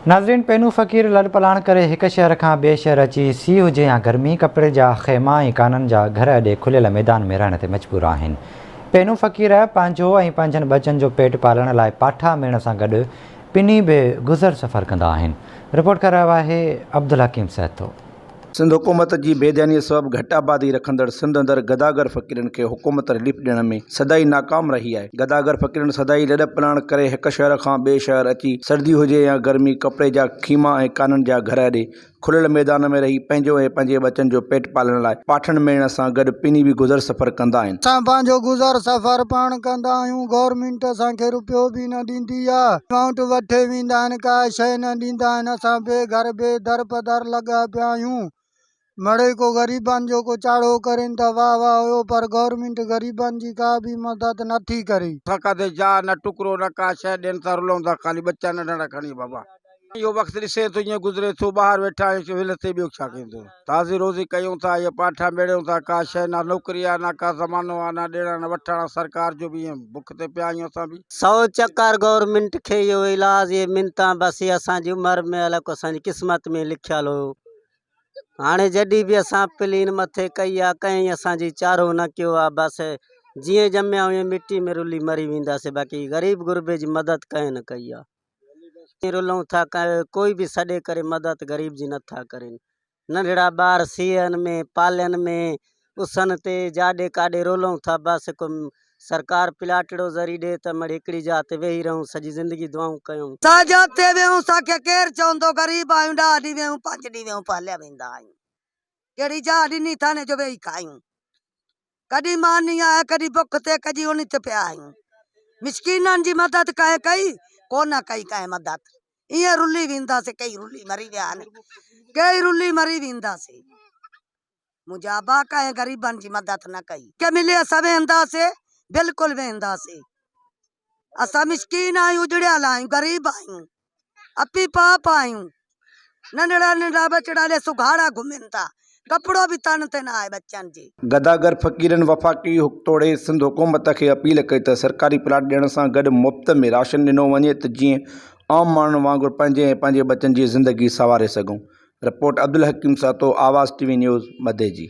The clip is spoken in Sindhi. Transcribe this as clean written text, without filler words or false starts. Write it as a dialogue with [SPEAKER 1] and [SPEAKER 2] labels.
[SPEAKER 1] ناظرين پينو فقير لڏپلاڻ ڪري هڪ شهر کان ٻئي شهر اچي سيء هجي يا گرمي ڪپڙي جا خيما ۽ ڪانن جا گهر اڏي کليل ميدان ۾ رهڻ تي مجبور آهن. پينو فقير پنهنجو ۽ پنهنجن ٻچن جو پيٽ پالڻ لاء پاٺا ميڻ سان گڏ پني به گذر سفر ڪندا آهن. رپورٽ ڪري رهيو آهي عبدالحڪيم سهتو.
[SPEAKER 2] سنڌ حڪومت جي بي ڌيانيء سبب گهٽ آبادي رکندڙ سنڌ اندر گداگر فقيرن کي حڪومت رليف ڏيڻ ۾ سدائين ناڪام رهي آهي. گداگر فقيرن سدائين لڏ پلاڻ ڪري هڪ شهر کان ٻئي شهر اچي سردي هجي يا گرمي ڪپڙي جا خيما ۽ ڪانن جا گهر اڏي کليل ميدان ۾ رهي پنهنجو ۽ پنهنجي ٻچن جو پيٽ پالڻ لاء پاٺن ميڙڻ سان گڏ پني به گذر سفر ڪندا آهن.
[SPEAKER 3] اسان پنهنجو گذر سفر پاڻ ڪندا آهيون گورنمينٽ اسان کي روپيو به نه ڏيندي آ امائونٽ وٺي ويندا آهن ڪا شئي نه ڏيندا آهن اسان بي گهر بي در پدر لڳا پيا آهيون مڙئي ڪو غريبن جو ڪو چاڙهو ڪرين ته واهه واهه هيو پر گورنمينٽ غريبن جي ڪا به مدد نه ٿي ڪري.
[SPEAKER 4] اسان ڪاٿي جاء نه ٽڪرو نه ڪا شيء ڏين ٿا رلون ٿا خالي ٻچا ننڍڙا کڻي بابا. اهو وقت ڏسين ٿو ائين گذري ٿو ٻاهر ويٺا آهيون ولهه تي ٻيو ڇا ڪيون تازي روزي ڪيون ٿا اهي پاٺا ميڙيون ٿا ڪا شيء نه نوڪري آ نه ڪا زمانو آ نه ڏيڻ نه وٺڻ آ سرڪار جو به ائين بک تي پيا آهيون اسان به.
[SPEAKER 5] سو چڪر گورنمينٽ کي اهو علاج اهي منتان بس اهي اسان جي عمر ۾ الائي ڪو اسان جي قسمت ۾ لکيل هيو. هاڻي جڏهن به اسان پلين مٿي ڪئي آ ڪنهن اسان جي چارو نه ڪيو آ بس جيئن ڄميا ايئن مٽي ۾ رلي مري وينداسين باقي غريب غربي جي مدد ڪنهن نه ڪئي آ رلون ٿا ڪوئي به سڏي ڪري مدد غريب جي نٿا ڪرين ننڍڙا ٻار سيئن ۾ پالين ۾ اسن تي جاڏي ڪاڏي رولون ٿا بس ڪو سرڪار پلاٽڙو ذري ڏي ته مڙئي هڪڙي جاء تي ويهي رهون سڄي زندگي دعائون ڪيون.
[SPEAKER 6] اسان جاتي ويهون اسان کي ڪير چوندو غريب آهيون ڏاهه ڏينهن ويهون پنج ڏينهن ويهون پوء هليا ويندا آهيون ڪهڙي جاء ڏني اٿن جو ويهي کايون ڪڏهن ماني آهي ڪڏهن بک تي ڪڏهن ان تي پيا آهيون مسڪينن جي مدد ڪنهن ڪئي ڪونه ڪئي ڪنهن مدد ائين رلي وينداسين ڪئي رلي مري ويا آهن ڪئي رلي مري وينداسين. منهنجا ابا ڪنهن غريبن جي مدد نه ڪئي. ڪي ملي اسان ويهنداسي بلڪل ويهنداسي اسان مسڪين آهيون اجڙيل آهيون غريب آهيون اپي پاپ آهيون ننڍڙا ننڍڙا ٻچڙا ڏي سگهاڙا گهمن ٿا ڪپڙو به تن تي نه آهي ٻچن جي.
[SPEAKER 2] گداگر فقيرن وفاقي توڙي سنڌ حڪومت کي اپيل ڪئي ته سرڪاري پلاٽ ڏيڻ سان گڏ مفت ۾ راشن ڏنو وڃي ته جيئن عام ماڻهن وانگر پنهنجي ۽ پنهنجي ٻچن جي زندگي سنواري سگهون. Report, Abdulhakeem Sahto, Awaz T V news, Madeji.